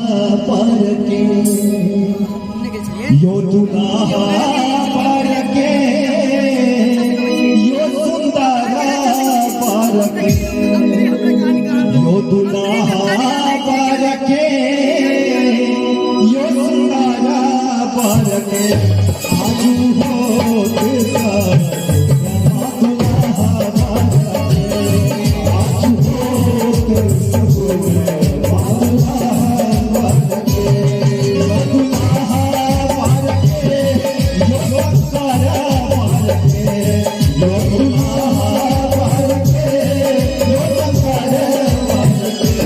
पर के, यो दुल्हा पर के, यो सुंदर पर के, यो दुल्हा पर के, यो सुंदर पर के, आजू होत दुल्हा पर के, आजू होत सगुन दुल्हा पर के, दुल्हा पर के, यो सुंदर पर के, यो दुल्हा पर के, यो सुंदर पर के,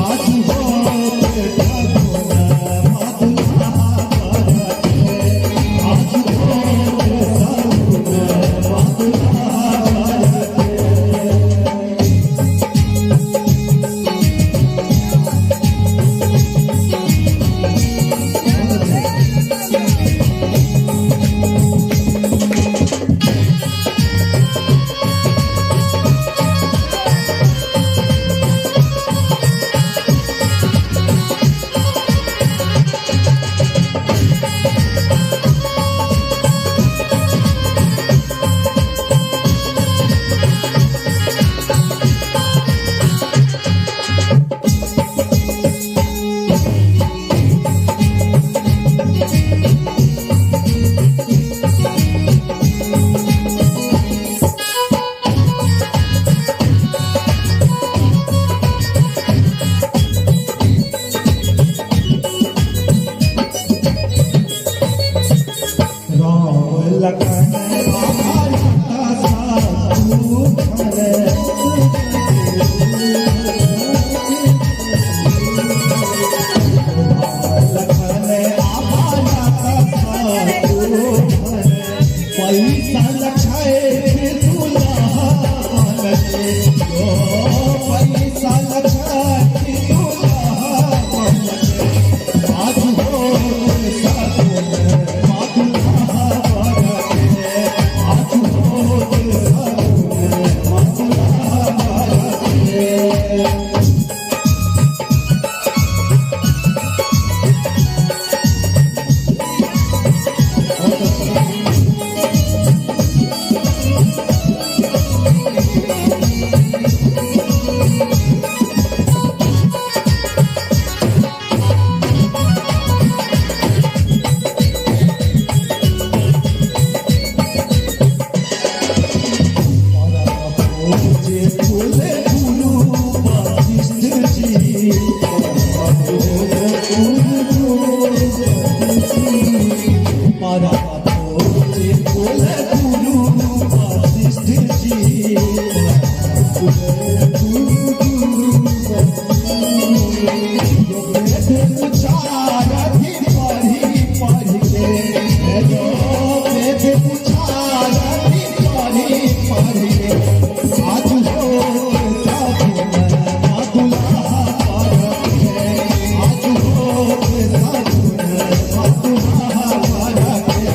आजू होत सगुन दुल्हा पर के, आजू होत सगुन दुल्हा पर के। राम लखन पैसा लखाए दुल्हा बनके, ओ पैसा लखाए दुल्हा बनके, आज हो सगुन दुल्हा बनके, आज हो सगुन दुल्हा बनके। बहुत अच्छा। जे कुल गुरु वशिष्ठ जी, जे कुल गुरु वशिष्ठ जी, पढ़ी पढ़ी के, पढ़ी पढ़ी के, आज हो सगुन दुल्हा पर के, आज हो सगुन दुल्हा पर के।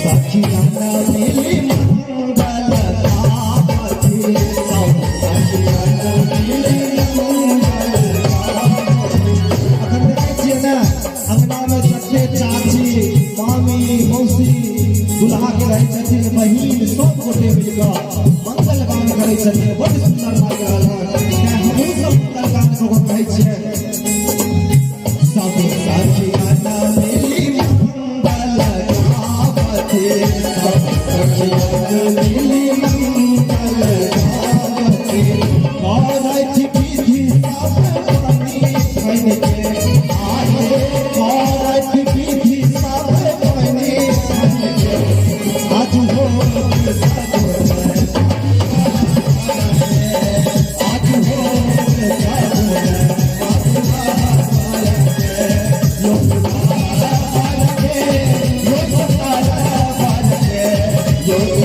सखिया न मिली मंगल गावथि, सब सखिया न मिली मंगल गावथि। अखन देखै छियै ने, अंगना में जते चाची, मामी, मौसी, दुल्हा के रहै छथिन बहिन, सब गोटे मिल कऽ मंगल गान करै छथिन। बड सुंदर लागि रहल हन। तें हमहूँ सब मंगल गान कऽ कऽ कहै छियै, सब सखिया न मिली मंगल गावथि, सब सखिया न मिली मंगल गावथि। करथि विधि सब बनि ठनि के, आहे करथि विधि सब बनि ठनि के, आज होत सगुन, आज होत सगुन, यो वर के, यो वर के, यो वर के, यो वर के।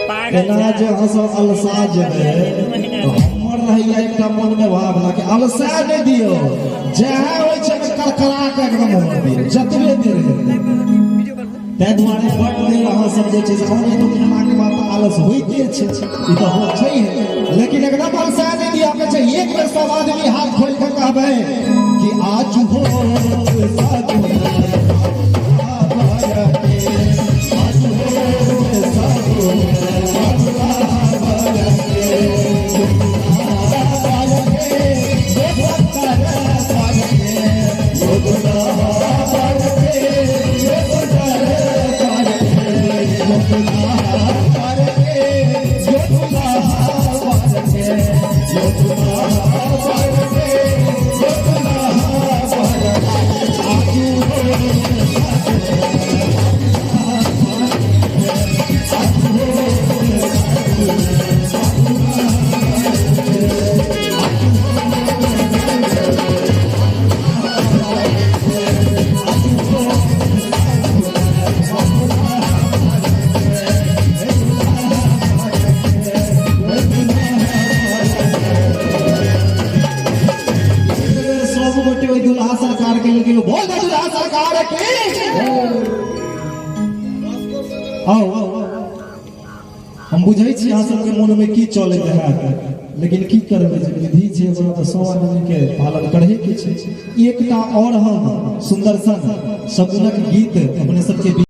पागल। एना जे अहाँ सब अलसा जेबै तऽ हमर रहैया एकटा मनमे भावना कि अलसा नहि दियौ, जएह होइ छै ने करकरा के एकदम होबऽ दियौ जतबे देर हेतै। ताहि दुआरे बड देर अहाँ सब जे छै से ओनाहितो खेलाके बाद तऽ आलस होइते छै, ई तऽ हो छै, लेकिन एकदम अलसा नहि दिअ के छै। एक बेर सब आदमी हाथ खोलि कऽ कहबै कि आज होत सगुन वर के, आज होत सगुन वर के, वर के, वर के, वर के, वर के, वर के, वर के, वर के, आज सब गोटे ओहि दुल्हा सरकार के लेकिन बोल दे दुल्हा सरकार के। आओ, हम बुझै छी अहाँ सबके मोनमे की चलैत हैत, लेकिन की करबै, जे विधि छै ओकरा तऽ सब आदमी के पालन करहे के छै। एकटा और हम सुंदर सन शगुनक गीत अपने सबके बीच